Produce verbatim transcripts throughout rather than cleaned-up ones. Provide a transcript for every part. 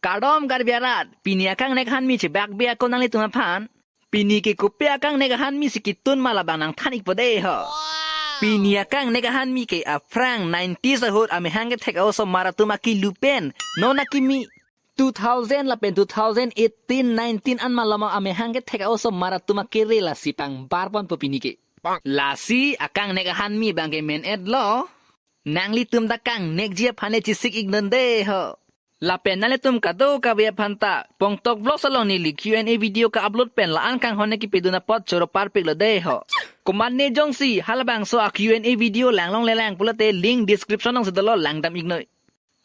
Kardom Karbi arat, pini akangnek ahanmi chebak be ako nanglitum aphan. Pini ke kopi akangnek ahanmi si kitun ma labang nangthan ikpo dei ho. Pini akangnek ahanmi ke aphrang nineties ahut amahang kethek a-osomar atum akelu pen non akimi two thousand lapen two thousand eighteen nineteen an malom amahang kethek a-osomar atum akere lasi pangbar ponpo pini ke. Lasi akangnek ahanmi abang ke men-et lo. Nanglitum ta kangnekji aphan le chesik iknon dei ho. Lapen nanglitum kadokave aphan ta Pongtok Vlogs along neli Q and A video ka-upload pen la-an kanghon ne kepidun apot choro parpik lo dei ho. Komatne jongsi halabangso a-Q and A video langlong lelang pulote link description alongsi dolo, langdam iknoi.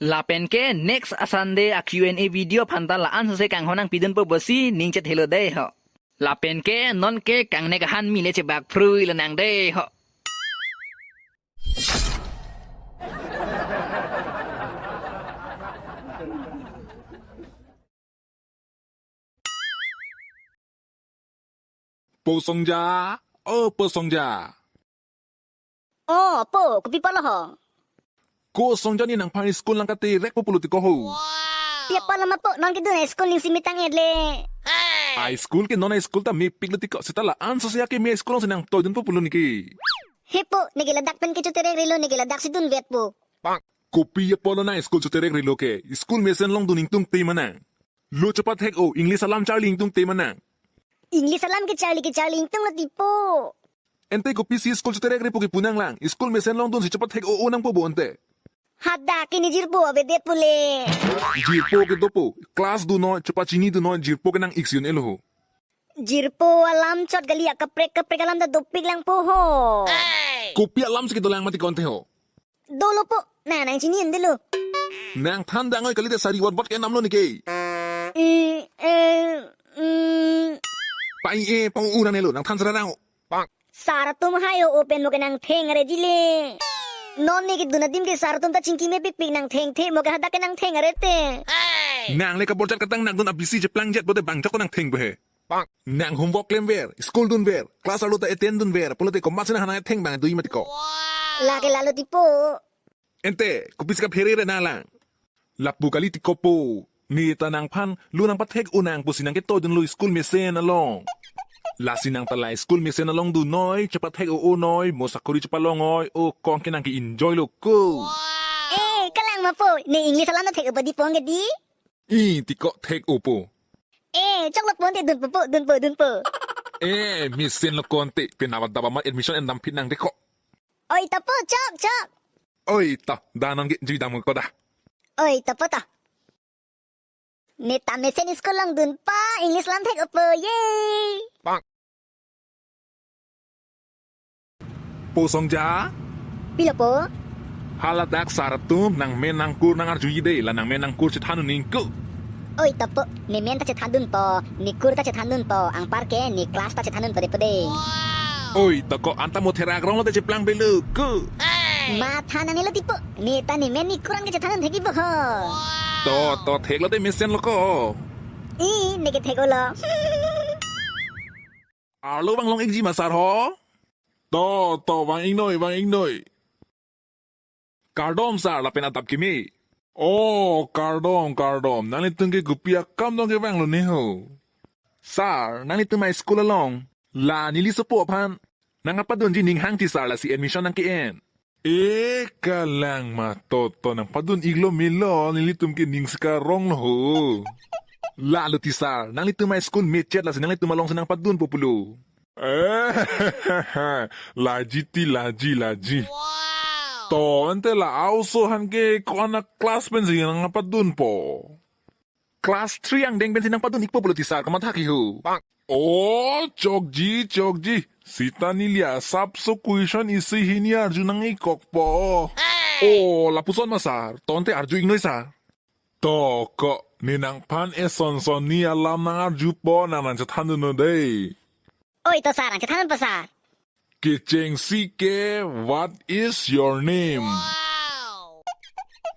Lapen ke next a-Sunday a-Q and A video aphan ta la-an sose kanghon nangpidunpo pusi ning chethelo dei ho. Lapen ke non ke kangnek ahanmi le chebak phrui lonang dei ho. Po Songja, o Po Songja. O po, kopi apotlo ho? Ko Songja, ne nangphan school nangkaterek po pulo tiko ho. Pi apotlo ma po, non kedun a-school ning si mitang-et le. A-school ke non a-school ta mepik lo tiko, seta la-an sose akeme a-school alongsi nangtoidunpo pulo neke. He po, neke ladak pen ke choterek relo, neke ladak si dunvet po. Kopi apotlo nang school choterek relo ke? School mesen along dun ingtungte ma nang? Lo chepathek-o, English alam charli ingtungte ma nang? English alam ke charli ke charli ingtung lo tipo. Ante kopisi school choterek re pu kepu nang lang? School mesen along dun si chepathek-o-o nangpo bo ante. Hadak ke ne jirpo avedet pule. Jirpo ke dopo, class dunnoi, chepachini dunnoi, jirpo ke nang-ik si un-elo ho. Jirpo alam chot kali, akaprek kaprek alam ta dopik langpo ho. Kopi alam si kedolang mati konte ho? Dolo po, na nangchini un-edetlo. Nangthan dang oi, kalite sari vot vot ke namlo neke. Mm, eh, mm. Pai e, pau u nangnelo, nangthan sara dang o. Sar atum hai o open mo ke nangtheng are jile. Non ne kedun adim ke sar atum ta chingki mepikpik nangthengthe mo ke hadak ke nangtheng are te. Nang le kaborjat katang nangdun abisi cheplang jet bote bang jok nangtheng bo he. Nang homework klemver, school dunver, class arlo ta attend dunver, pulote komatsi nang hanai theng bang dui mati ko. Lake lalo tipo. Ante, kopisi kaphere re nang lang? Lapu kali tiko po. Ne ta nangphan lo nangpathek-o nang pusi nangketoidunlo school mesen along. Lasi nang ta la school mesen along dunnoi, chepathek-o-o noi, mo sakori chepalong oi, o kong ke nangke-enjoy lo ko. Eh, kalang ma po, ne English alam ta thek-o po di pong ke di? I tiko thek-o po. Eh, choklo ponte dunpo po, dunpo, dunpo. Eh, mesen lo konte, penawat daba mat admission endam phit nang deko. Oi, ta po, chok, chok. Oi, ta, da non ke jui dam ko da. Oi, ta po ta. Ne ta mesen school along dunpo, English alam thek-o po, yay. Po Songja? Pilo po? Haladak sar atum nangmen nangkur nangarjuji dei, la nangmen nangkur chethan un-ing ko. Oi ta po, ne men ta chethan dunpo, ne kur ta chethan dunpo, anparke ne class ta chethan dunpo de po de. Oi ta ko, anta mo therak rong lote cheplang belo ko. Matha nangnelo tipo, ne ta ne men ne kur an ke chethan un thek-i po ho. To, to, theklo te mesen lo ko. I, neke thek-o lo. Arlo vanglong-ikji ma sar ho? To, to, vang-iknoi, vang-iknoi. Kardom sar, lapen adap kimi. Oh, kardom, kardom. Nanglitum ke kopi akam dong kevanglo ne ho? Sar, nanglitum a-school along la neli sopo aphan nangkapadunji ning hangti sar, lasi admission nangke-en. E kalang ma, to to nangpadun-iklo melo, nelitum ke ning si karong lo ho. Lalo ti sar, nanglitum a-school mate chet lasi nanglitum alongsi nangpadunpo pulo. Eh, laji ti, laji, laji. To ante la a-oso aphan ke ko-an a-class pensi nangpadunpo? Class three angdeng pensi nangpadun-ikpo pulo ti sar, kamatha ke ho. Oh, chokji, chokji. Sita neli asapso question isi hini arju nang-ikkokpo. Oh, lapuson ma sar. To ante arju-iknoi sar. To ko, ne nangphan eson son ni alam nangarjupo, nang nangchethan dunnon dei. Oi to sar, nangchethan dunpo sar. Kechengsi ke, what is your name?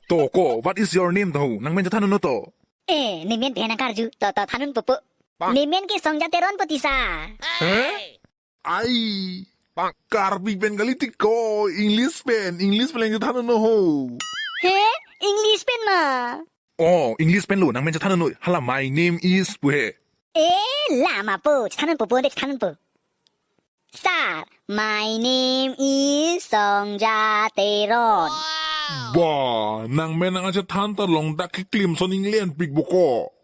To ko, what is your name to? Nangmen chethan dunnon to. Eh, ne men pen nangkarju, to to than dunpo po. Ne men ke Songja Teron po ti sar. He? Ai. Karbi pen kali ti ko, English pen, English pen lang chethan dunnon ho. He? English pen ma? Oh, English pen lo, nangmen chethan noi. Hala, "My name is" pu he. Eh, lama po, chethan po po, de chethan po. Sir, my name is Songja Teron. Ba, nangmen nang achethan ta long dak keklim ason inglen pik boko.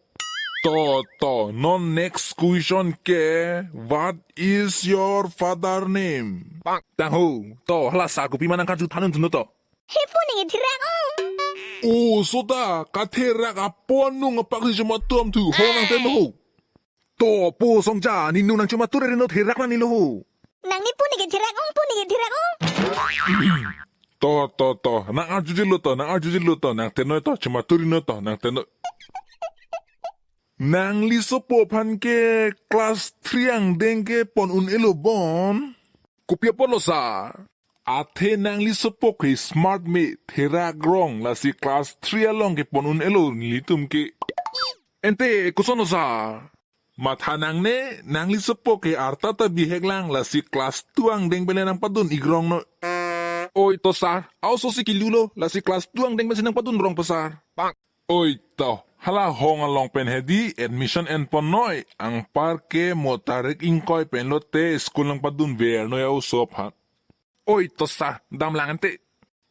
To, to, non next question ke, what is your father name? Tangho, to, hala sir kopi ma nangkarju than un thunon to. He po neke therak ong. O, sota, katherak apon nung apak si chomatu am thu, ho nang teno ho. To, po Songja, ne nu nang chomatu re no therak nang ni lo ho. Nang ne po neke therak ong, po neke therak ong. To, to, to, nang arjuje lo to, nang arjuje lo to, nang tenoi to, chomatu ri noi to, nang tenoi. Nangli sopo aphan ke class three angdeng ke pon un-elo bon. Kopi apotlo sir? Athe nangli sopo ke smart me, therak rong, lasi class three along ke pon un-elo nelitum ke. Ante kosonlo sir? Matha nangne, nangli sopo ke arta ta bihek lang, lasi class two angdeng pen le nangpadun ik rong noi. Oi to sir, a-oso si kilu lo, lasi class two angdeng pen si nangpadun rong po sir. Oi to, hala hong along pen hedi, admission en pon noi, anpar ke mo tarik ingkoi pen lote school nangpadun ver noi a-oso aphan. Oi to sir, dam lang ante.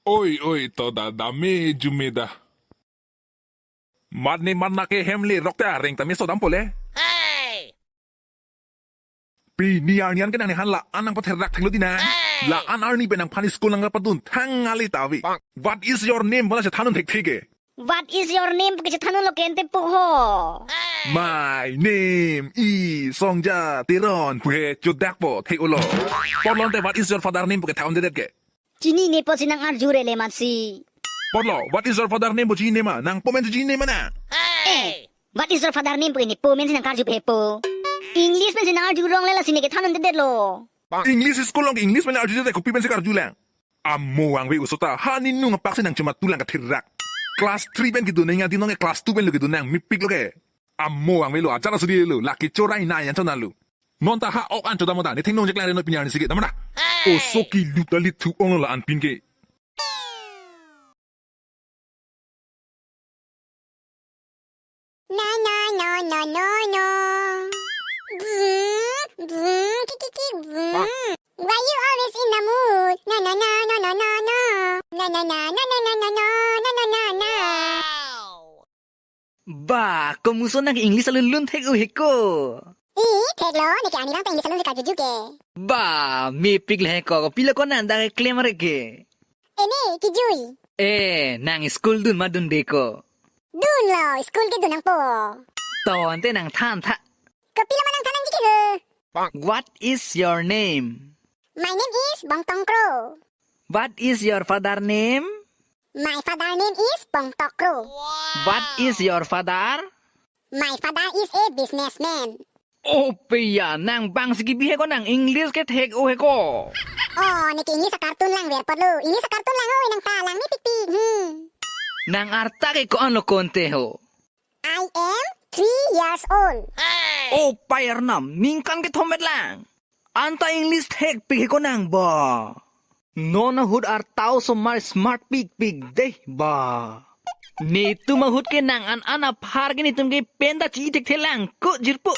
Oi, oi to da, dam me ju me da. Mat ne mat na ke hem le rok te areng ta me so dam po le. Pini arni an ke nang ne han la-an nangpatherak theklo di nang. La-an arni pen nangphan school nangpadun thang ale ta ave. What is your name? Bola chethan un thekthe ke. What is your name? Ke chethan un lo ke ante po ho. My name is Songja Teron. Pu he chodak po thek ulo. Potlo ante what is your father name pu ke than un dedet ke. Chinine po si nang arju re le matsi. Potlo, what is your father name pu chinine ma? Nang po men chinine ma na? Eh, what is your father name pu ne po men si nangkarju pe po. English pen si nang arju rong le lasi neke than un dedet lo. English school along English pen arju dedet, kopi pen si karju lang. Amo vangve o sota, ha ne nu apak si nang chomatu lang katherak. Class three pen kedun nang, adi nong ke class two pen lo kedun nang, mepik lo ke. Amo vangve lo, ajat asuri lo, lake chorai na yan chona lo. Non ta ha ok an choda moda, ne thengno jek lang re noi pini arni si ke, damra. Oso kilu ta lithu ong lo la-an pin ke. Na na na na na na. Vroom, vroom, ki ki ki, vroom. Why you always in the mood? Na na na na na na na. Na na na na na na na na. Ba, komuso nang English alun lun thek u he ko. I, theklo, neke arni bang ta English alun si karjuju ke. Ba, mepik le he ko, kopilo ko nang dak klem re ke. Ene, kijui. Eh, nang school dun ma dunde ko? Dunlo, school ke dun nangpo. To ante nang than tha. Kopilo ma nang than nangji ke he? What is your name? My name is Bongtong Kro. What is your father name? My father name is Bongtok Kro. What is your father? My father is a businessman. Oh, piya, nang bang si kebihek ko nang English ke thek o he ko. Oh, neke English a-cartoon lang ver potlo. English a-cartoon lang oi, nang ta lang mepikpik. Hmm. Nang arta ke ko-an lo konte ho? I am three years old. Oh, payar nam, ningkan kethom-et lang. Anta English thekpik he ko nang ba. Non ahut arta osomar smart pikpik dei ba. Netum ahut ke nang an an aphar ke netum ke penta chi thekthe lang ko jirpo.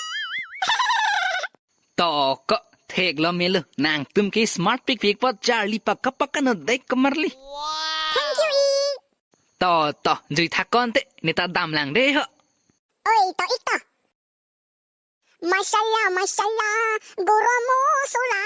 To ko theklo melo, nangtum ke smart pikpik apot charli pakap pakano dei kamarli. Thank you, i. To to, jui tha konte, ne ta dam lang dei ho. Oi, to ik to. Masala, masala, gorom masala.